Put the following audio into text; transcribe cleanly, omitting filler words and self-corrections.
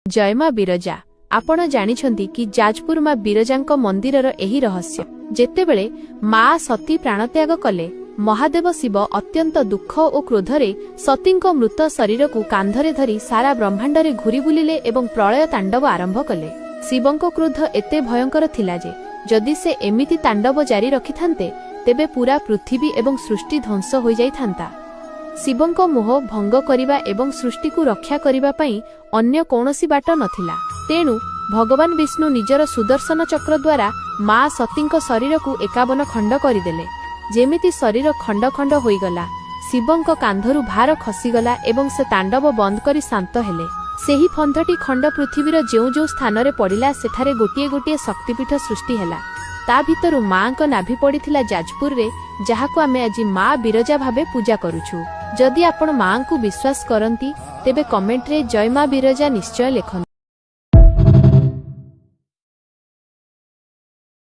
ଜୟ ମା ବିରଜା। ଆପଣ ଜାଣିଛନ୍ତି କି ଯାଜପୁର ମା ବିରଜାଙ୍କ ମନ୍ଦିରର ଏହି ରହସ୍ୟ? ଯେତେବେଳେ ମା ସତୀ ପ୍ରାଣତ୍ୟାଗ କଲେ, ମହାଦେବ ଶିବ ଅତ୍ୟନ୍ତ ଦୁଃଖ ଓ କ୍ରୋଧରେ ସତୀଙ୍କ ମୃତ ଶରୀରକୁ କାନ୍ଧରେ ଧରି ସାରା ବ୍ରହ୍ମାଣ୍ଡରେ ଘୁରି ବୁଲିଲେ ଏବଂ ପ୍ରଳୟ ତାଣ୍ଡବ ଆରମ୍ଭ କଲେ। ଶିବଙ୍କ କ୍ରୋଧ ଏତେ ଭୟଙ୍କର ଥିଲା ଯେ ଯଦି ସେ ଏମିତି ତାଣ୍ଡବ ଜାରି ରଖିଥାନ୍ତେ, ତେବେ ପୁରା ପୃଥିବୀ ଏବଂ ସୃଷ୍ଟି ଧ୍ୱଂସ ହୋଇଯାଇଥାନ୍ତା। ଶିବଙ୍କ ମୋହ ଭଙ୍ଗ କରିବା ଏବଂ ସୃଷ୍ଟିକୁ ରକ୍ଷା କରିବା ପାଇଁ ଅନ୍ୟ କୌଣସି ବାଟ ନଥିଲା। ତେଣୁ ଭଗବାନ ବିଷ୍ଣୁ ନିଜର ସୁଦର୍ଶନ ଚକ୍ର ଦ୍ୱାରା ମା ସତୀଙ୍କ ଶରୀରକୁ 51 ଖଣ୍ଡ କରିଦେଲେ। ଯେମିତି ଶରୀର ଖଣ୍ଡ ଖଣ୍ଡ ହୋଇଗଲା, ଶିବଙ୍କ କାନ୍ଧରୁ ଭାର ଖସିଗଲା ଏବଂ ସେ ତାଣ୍ଡବ ବନ୍ଦ କରି ଶାନ୍ତ ହେଲେ। ସେହି 52ଟି ଖଣ୍ଡ ପୃଥିବୀର ଯେଉଁ ଯେଉଁ ସ୍ଥାନରେ ପଡ଼ିଲା, ସେଠାରେ ଗୋଟିଏ ଗୋଟିଏ ଶକ୍ତିପୀଠ ସୃଷ୍ଟି ହେଲା। ତା ଭିତରୁ ମାଙ୍କ ନାଭି ପଡ଼ିଥିଲା ଯାଜପୁରରେ, ଯାହାକୁ ଆମେ ଆଜି ମା ବିରଜା ଭାବେ ପୂଜା କରୁଛୁ। ଯଦି ଆପଣ ମାଙ୍କୁ ବିଶ୍ୱାସ କରନ୍ତି, ତେବେ କମେଣ୍ଟରେ ଜୟ ମା ବିରଜା ନିଶ୍ଚୟ ଲେଖନ୍ତୁ।